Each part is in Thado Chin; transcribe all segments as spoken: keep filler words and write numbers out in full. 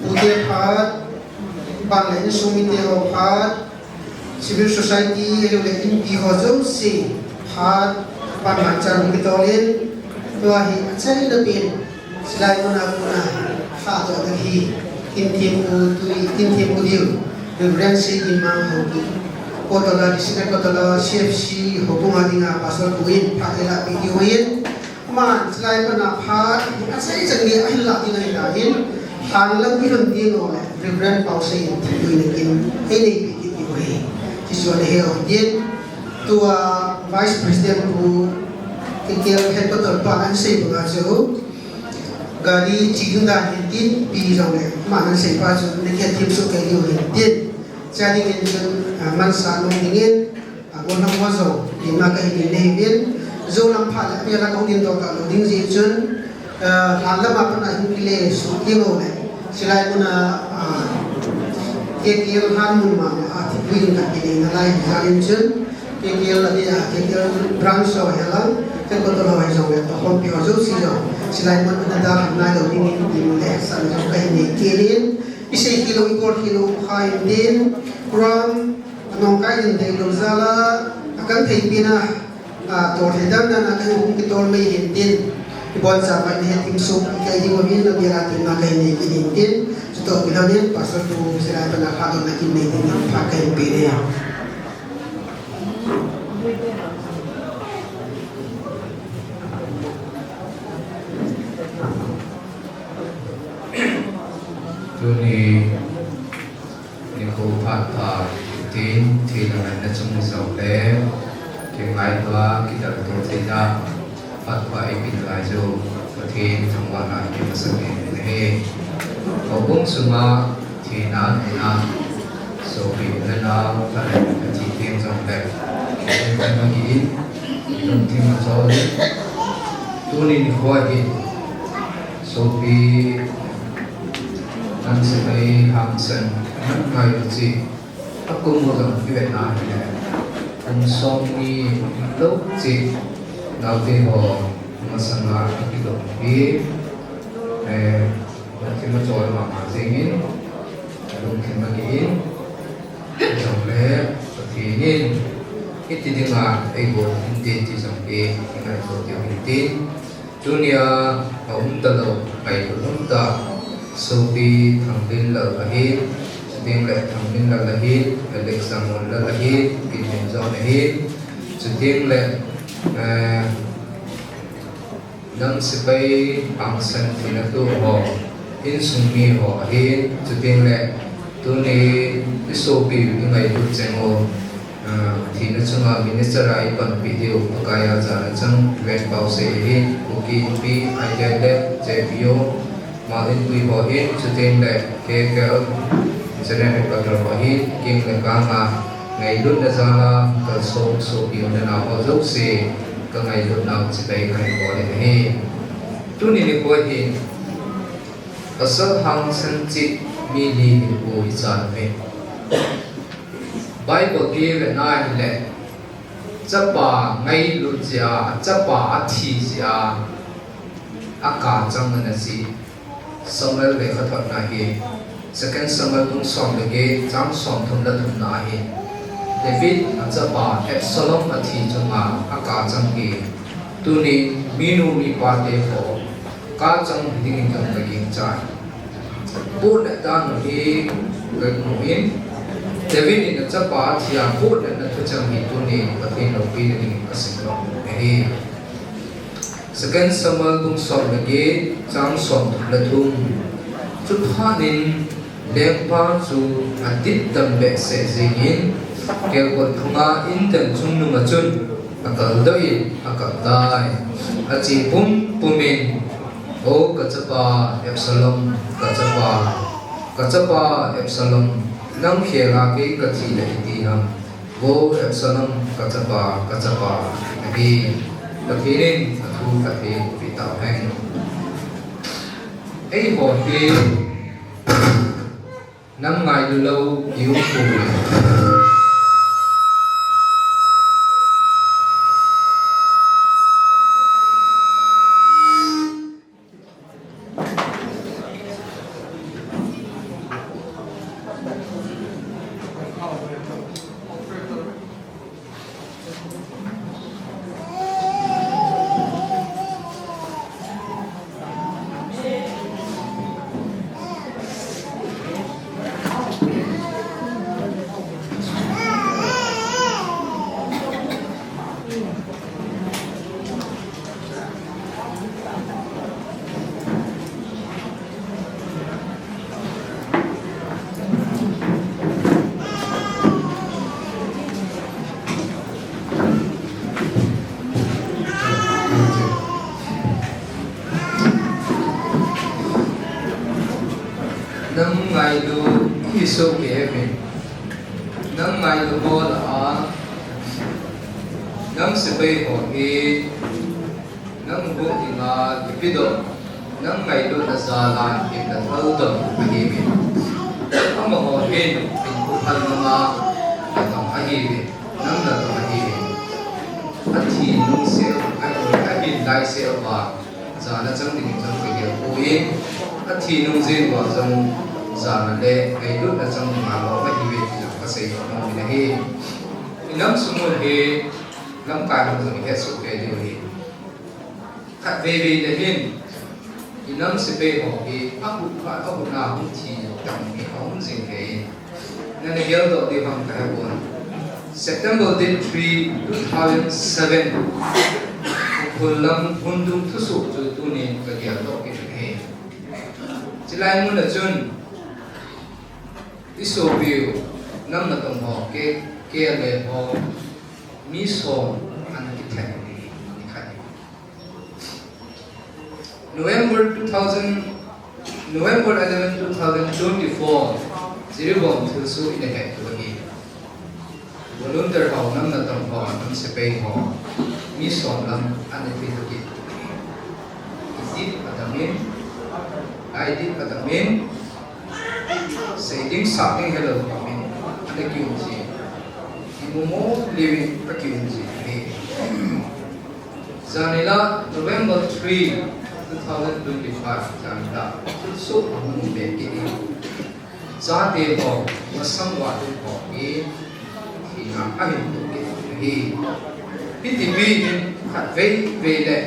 Tute phat, pan le insung mite ho phat, civil society, ahilouleh inpi ho jouse phat, pan man chan kitol in, tua hi achaina pen, silai muna muna, phat to hi, in thim u tui, in thim u diu, Reverend Seiginmang Haokip, Kotola, District Kotola, C F C, Hopung a dinga, Pastor pu in, phat eilapi diu in, Aman, chulai pana phat, asei chan gei ahin lah ding ahi tan, lhan lam i lhun ding u le, Reverend Pausei in thupina kin, ei neipi kit diu ahi. Jesu a le heu din, tua Vice President pu, K K L Headquarter pa an sei banga chu, gari chi ding dan hin tin, pi jong le, aman an sei pa chu, na khen thim su kei diu hin tin, cha ding in chun, ah, man sa nung ding in, A, gollhang ho jong, tima kahin nei uvin, jou lam phat le, avel a kahung ding doh talou ding jeh chun, eh, lhan lam a pat a hin kile suh ding u le, chulai mun a, ah, K K L lhan mun mama a, thipui ding khat kinei nalai hi jal in chun, K K L a dia, K K L branch ho hi lang, Headquarter ho hi jong le, tohkhompi ho jouse jong, chulai mun a na dalhan nailou ding in, ti mu le, san jong kahin nei kit in, i sei khel lou, i bol khel lou, kha in din, Quran, Anung kai din dei lou jal a, akan thei pin a, a, tol thei dan dan a kan hung kitol mai hin tin. I bon sa pai ni he tim suk, i kai ding u hin na bia la tin na kai nei kit hin tin. Chutoh kilhon in, Pastor pu Sera pana kha don na kin nei tin na pha kai pe le. Tuni Nikho phat pha, tin, thina ngaina chung jong le, thina ngailua, kidalto theina, phat pha eipeh nalai jong, Pathen thangvahna kimasapen ahi. Houbung sunga, thina ngaina, sopi u le nao, pha le pha thi teng jong le, thina ngaina hi, lungthim a chol, tuni nikho hi, sopi, Namsipai Hangsan, Namngailu chu, akum u jong kivetna ahile, kum somni lou chu, naote ho masanga akidong hi, eh, lungthim a chol mama jeng in, lungthim a ki in, jong le, Pathen in, hiti dinga, eiho hinte ti jong hi, kingaito diu hin tin, Tunia aum talou, ngailut um tah, sopi Thanglinlal ahin, chuteng le Thanglinlal ahin, Alex Zangonlal ahin, Kitminjao ahin, chuteng le, eh, Namsipai Hangsan thina tu ho, insung mi ho ahin, chuteng le, tuni i sopi u i ngailut cheng u, Ah, thina chunga minister a i panpi diu, Pakai a jana chang, Reverend Pausei ahin, Kuki Inpi, I D I le, J P O, Malin Pui ho ahin, chuteng le, K K L, General Headquarter ho ahin, king le kang a, ngailutna jal a, kalson sopi u le nao ho jouse, ka ngailutna u chibai kahin bol in ahi. Tuni nikho hi, pasal hangsan cheh mi li hinkho hi chan uve. Bible kivetna ahile, chapa ngailut jeh a, chapa athi jeh a, akachang ana jih. Samuel lekhathotna hi, Second Samuel bung som le get, chang somthum le thumna ahi. David achapa Absalom athi chunga akachang hi. Tuni minu mipa te ho, kachang hiding in jong kagingchai. Butna dan u hi kamu in, David in achapa athi a butna thucheng hi tuni Pathen loupina dingin kasim lhon ahi. Second Samuel bung som le get, chang somthum le thum. Chuphat in lengpa chu aditdam behseh jeng in, kelkot phunga indan chungnung a chun akaldoh in akap tai. Ache pumpum in, O kachapa Absalom, kachapa, kachapa Absalom, nang khel a kei kathi le iti ham. O Absalom, kachapa, kachapa, ahi. Pathen in athu atheng peh tauhen. Eiho hi Namngailu lou i um pouve. Nang ngailu iso ke heaven. Nang ngailu ho lah a. Nang sepai ho hi. Nang hu inga kipido. Nang ngailu na zala in na thal dom ahi ve. Amaho hin in kuphal mama na tong ahi ve. Nang na tong ahi ve. Athi nung sel, ahi, ahi lai sel ba. Jana chang ding jong ka gel poi. Athi nung jeng uva jong jana le ngailutna chang ding a lom ahi ve ti jong ka sei nom in ahi. I nam sung u hi lamkai hon jong i het soh kei diu ahi. Khatvei vei le hin i nam sepai ho hi ahut phat ahut na hung thi tam hi aum jing kei in. Nana geldoh diu ham kahe pon. September date three, two thousand seven. Ukhrul lam Hundung thusoh chu tunin ka geldoh kit ahi. Chulai mun a chun i sopiu nam natong ho, K-, KLA ho, mi som ana kithen ahi, ni khat. November two thousand, November eleven, two thousand twenty-four, Jiribam thilsoh ina het u ahi. Volunteer ho, nam natong ho, nam sepai ho, mi som lam ana thi kit u ahi. Idip adamin, aidip adamin, sei ding sah ding helou adamin, ana kium ji. Imu mo lewin ana kium ji ahi. Janila November three, two thousand twenty-five, janila thilsoh ahung be kit in. Chate ho, masang vah ding ho hi, thina ahin tup kit ahi. Hiti pi hin khatvei vei le,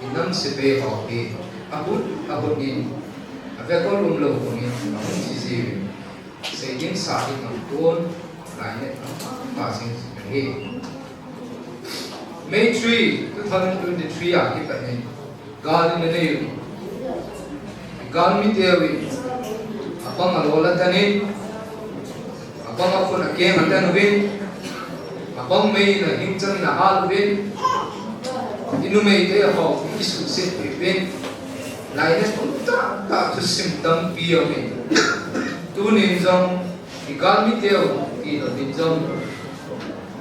i nam sepai ho hi, ahut, ahut in, avekol umlou pon in, ahung thi jiuvin. Sei ding sah ding aum pon, lainat aum pon, pa sing sing ahi. May three, two thousand twenty-three a kipat in, gal in anei u. Galmi teuvin, abang alol atan in, abang akhut akeng atan uvin, abang mei in ahing chang in ahal uvin, i numei te ho, i suhset uvin, lainat um tah tah thusim tampi aum in. Tunin jong, i galmi teu, i louvin jong.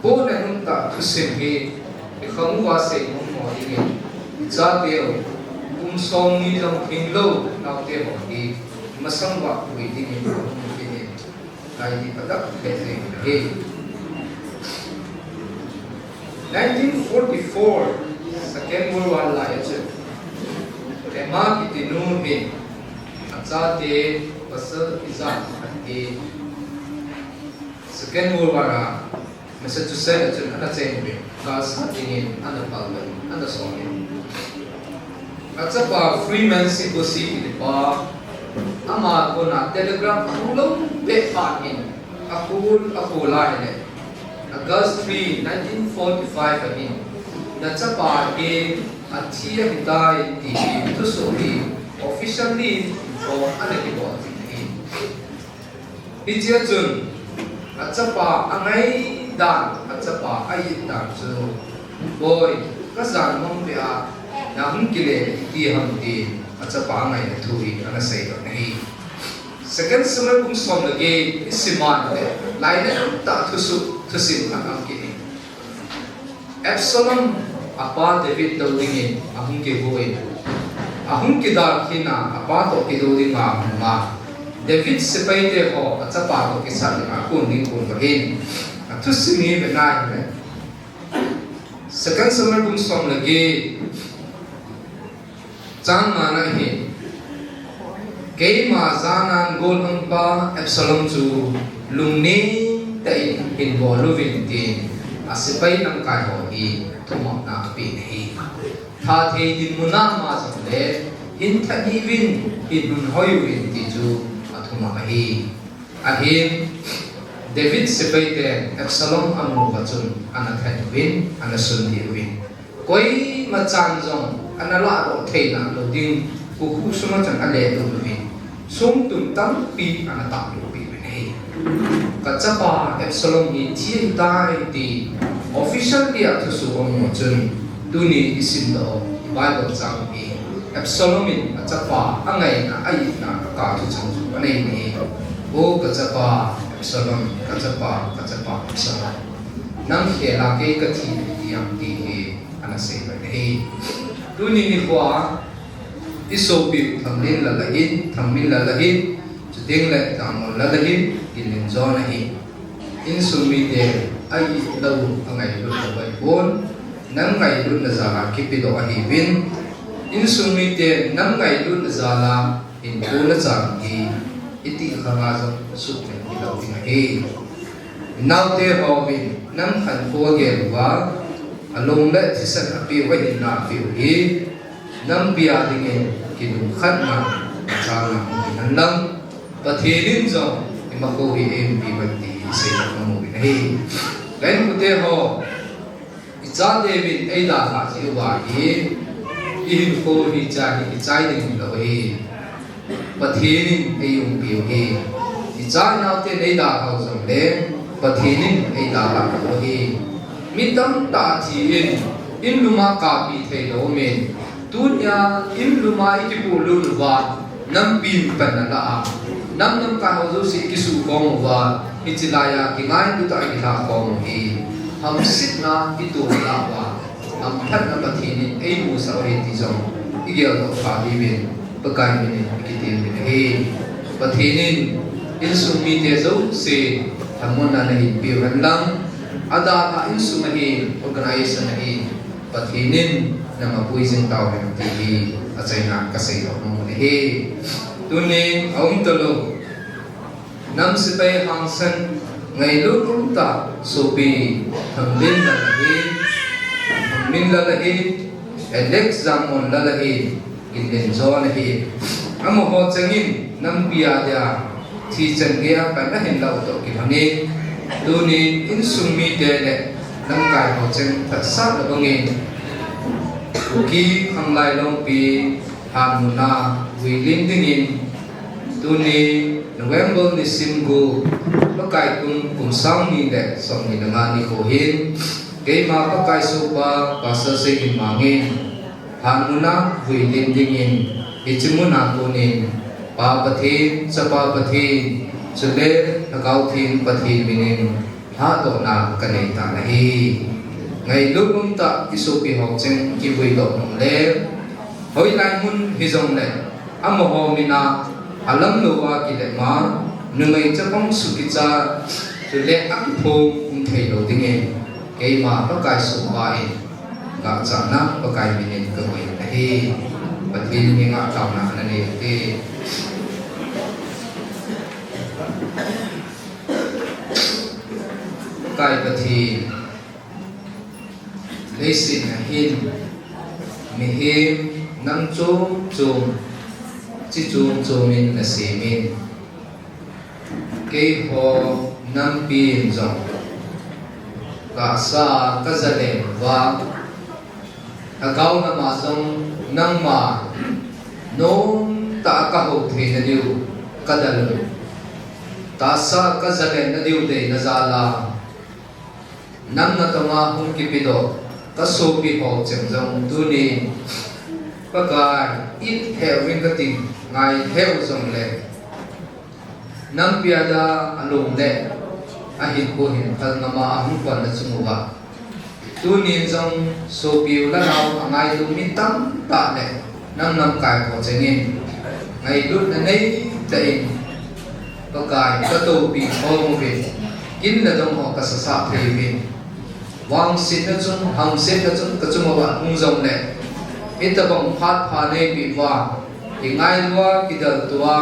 Bohna um tah thusim hi, i khang uva sei mong mo dingin. I chateu, kum som ni jong hinglou, naote ho hi, masang vah pui dingin, dingin. Lai hi patak le sei hi. Nineteen forty-four, Second World War lai a chun. Emma kiti nu hin, achate pasal ijat khat hi Second World War a Massachusetts a chun ana cheng uvin, gal sat dingin ana pal uvin, ana song in. Achapa Freeman Sibusi kiti pa, ama kona telegram amu lou beh phat in, akhol, akhol a ahile, August three, nineteen forty-five a hin, nachapa hi athi ahitai ti hi thusoh hi officially inform ana kibol jing ahi. Hichea chun, achapa angai dan, achapa a-it dan chu, Boi, kajan mong beh a, nahung kile iti ham tin, achapa angaina thu hi ana seidoh in ahi. Second Samuel bung som le get, isim a ahile, lainat um tah thusoh, thusim khat aum kit in. Absalom, apa David dou dingin, ahung kihou in. Ahung kidal kit in, apa toh kidou dinga ahung a. David sepaite ho, achapa toh kisat dinga, akon ding kon uvin. Athusim hi vena ahile. Second Samuel bung som le get. Chang nga na hin, keima janan golhangpa Absalom chu lungnem tah in hin bol uvin tin, asepai lamkai ho hi thumopna apeh in ahi. Thathei dinmun a ama jong le, hin tha hih uvin, hin hun hoi uvin ti chu athumop ahi. Ahin, David sepaiten Absalom amu uva chun ana then uvin, ana sundih uvin. Koima chan jong ana lahdoh thei nahlou ding, kukhu sunga chun alelut uvin. Songtum tampi ana tahlut peh uvin ahi. Kachapa Absalom hi thi ahitai ti officially athusoh amu chun, tuni isimdoh Bible chang hi Absalom in achapa angaina a-itna a kap chu chang chu anei in ahi. O kachapa Absalom, kachapa, kachapa Absalom, nang khel a kei kathi ding ahi, ti hi ana sei in ahi. Tuni nikho a isopi Thangminlal ahin, Thangminlal ahin, chuteng le Thangmonlal ahin, Ginlinjon ahin. Insung mite a-it lou, angailut lou ahipon, nam ngailutna jal a kipedoh ahiuvin. Insung mite nam ngailutna jal a hinkho nachan hi itih khang a jong suhmil hilou ding ahi. Naote hon nam khankho agel uva, along le thisan apeh uva, ahinna apeh u hi nampi a dingin kilungkhatna, kichatna hung hihen lang, Pathen in jong imacha hi eiumpi uve ti hi seina kamu in ahi. Ka inkote ho, ichateuvin eidalhah jeh uva hi ihinkho hi cha hi ichai ding hilou ahi. Pathen in eiumpi u ahi. Icha inaote in eidalhah u jongle Pathen in eidalhah u ahi. Mi tamtah thi in, in lum a kapi theilou umin, tunia in lum a ikipolut uva, nampi in pan alah a, nam lamkai ho jouse ikisukhom uva, hiche laiya kingailutah a ikilhahkhom u hi hamsetna itoh lah uva, hamphatna Pathen in eimusah u ahi ti jong igeldoh pha diuvin Pakai min in ikitem uvin ahi. Pathen in insung mite jouse lhamonna nahin peh u hen lang, adalhah insung ahin, organization ahin, Pathen in namapui jing tauhen ti hi achaina kaseidoh nom u ahi. Tuni aum talou, nam sepai hangsan ngailut umtah sopi Thangminlal ahin, Thangminlal ahin, Alex Jangmonlal ahin, Ginlinjon ahin. Amaho chengin nampi a dia thi chan geiya pan ahinlah u toh kilhonin, tunin insung mite le lamkai ho cheng phatsahna bangin Kuki Khanglai Longpi Hanmun a vuilim dingin, tuni November nisim gup, Pakai kum, kum sang ni le som ni le nga nikho hin, keima Pakai sohpa Pastor Seiginmang in Hanmun a vuilim dingin, hiche mun a konin Pa Pathen, Chapa Pathen, chule Lhagao Theng Pathen min in lhahdohna kanei tan ahi. Ngailut umtah isopi ho cheng kivuidoh nom le, hoilai mun hijongle amaho min a alamlou a kilep ma, numei chapang sukicha, chule akiphong um theilou dingin, keima Pakai sohpa in gahchahna Pakai min in kakoi in ahi. Pathen in ngah taona nanei ute. Pakai Pathen, leiset a hin mihem nam chom chom, chi chom chom in nasemin, keiho nampi in jong kahsa kajalen uva, lhagao lama jong nangma nomtah a kahou theina diu kadal u, tahsa kajalen nadiu deina jal a nam natong a hung kipedoh kasopi ho cheng jong tunin, Pakai, it lheh uvin kating, ngai lheh u jongle, nampi a dia along le ahinkho hin phal ngam a ahung khonna chung uva, tunin jong sopi u le nao angailu mi tamtah le nam lamkai ho chengin ngailutna neitah in, Pakai, katopi khom uvin, kin le dong ho kasasah thei uvin, vangsetna chung, hamsetna chung kachung uva hung jongle, hitobang phat pha neipeh uva, kingailu a, kidalto a,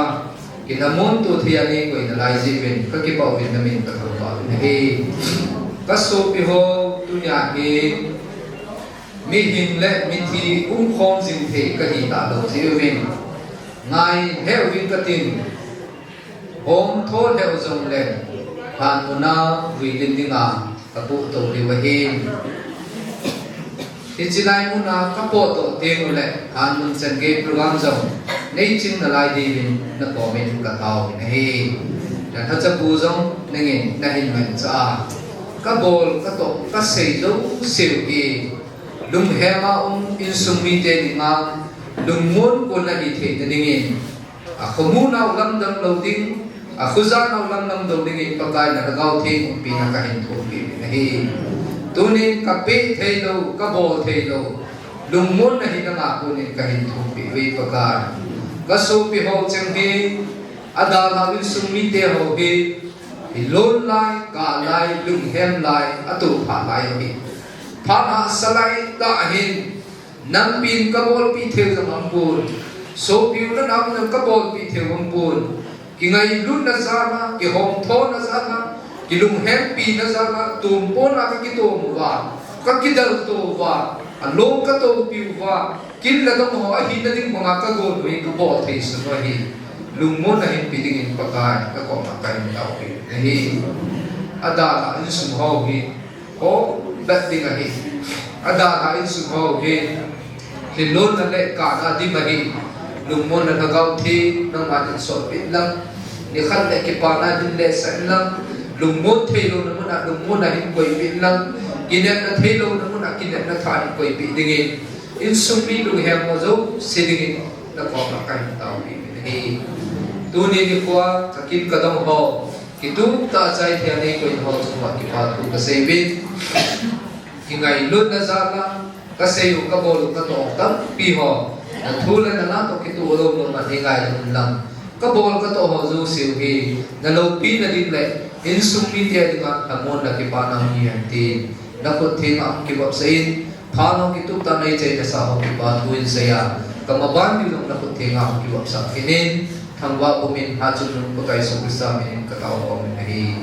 kilhamon to thei a neikoi nalai jeh uvin kakipah uvin, namin kathangvah uvin ahi. Kasopi ho, tunia hi mihing le mithi umkhom jing thei kahi talou jeh uvin, ngai lheh uvin katin, hom tho lheh u jongle, Hanmun a vuilim dinga kapoh to diu ahin. Hiche lai mun a kapoh to teng ule, Hanmun chan gei program jong neiching nalai diuvin nakomin kataovin ahi. Nalhachapu jong nangin nahin manchah a, kabol katoh kasei jouse u hi, lunghem a um insung mite dinga, lungmon kon ahi theina dingin, akhomu nau lamdang lou ding, akhoja nau lamdang lou dingin Pakai na Lhagao Theng umpina kahin thumpi nahi. Tunin kapeh theilou, kabol theilou, lungmon nahi nanga konin kahin thumpi uve Pakai. Kasopi ho cheng hi, adalhah insung mite ho hi, ilon lai, kah lai, lunghem lai, atoh phat lai ahi. Phat hahsa lai tah ahin, nampin kabolpeh thei jong aumpon. Sopi u le nao in kabolpeh thei aumpon. Kingailutna jal a, kihomthona jal a, kilunghempina jal a, tumpon a kakitom uva, kakidalto uva, along katopi uva, kin le dong ho ahina ding banga kagon uva kabol thei sun u ahi. Lungmon nahin pe dingin Pakai, nakoma kahin taopeh nahi. Adalhah insung ho hi, ho, bet ding ahi. Adalhah insung ho hi, lhinlon na le kana dim ahi. Lungmon na Lhagao Theng, nangman hin solpeh in lang. Nikhat le kipana hin letsah in lang. Lungmon theilouna mun a, lungmon a hin koipeh in lang. Kinepna theilouna mun a, kinepna tha hin koipeh dingin, insung mi lunghem ho jouse dingin, nakoma kahin taopeh nahi. Tuni nikho a, kakin kadong ho, kitup tah a chai thei a neikoi ho chunga kipathu kasei uvin. Kingailutna jal a, kasei u, kabol u, katoh tampi ho, nathu le nala toh kitoh lou lou man hi ngailou in lang. Kabol katoh ho jouse u hi, naloupina ding le, insung mite dinga, lhamon le kipana hung hi hen tin, nakhut thenga hung kivopsah in, phat ho kitup tah a neichaina sa ho kipathu in seiya, kamaban diu jong nakhut thenga hung kivopsah kit in, thangvah pumin, hatchungnung Pakai Jesu Christa minin katao khom in ahi.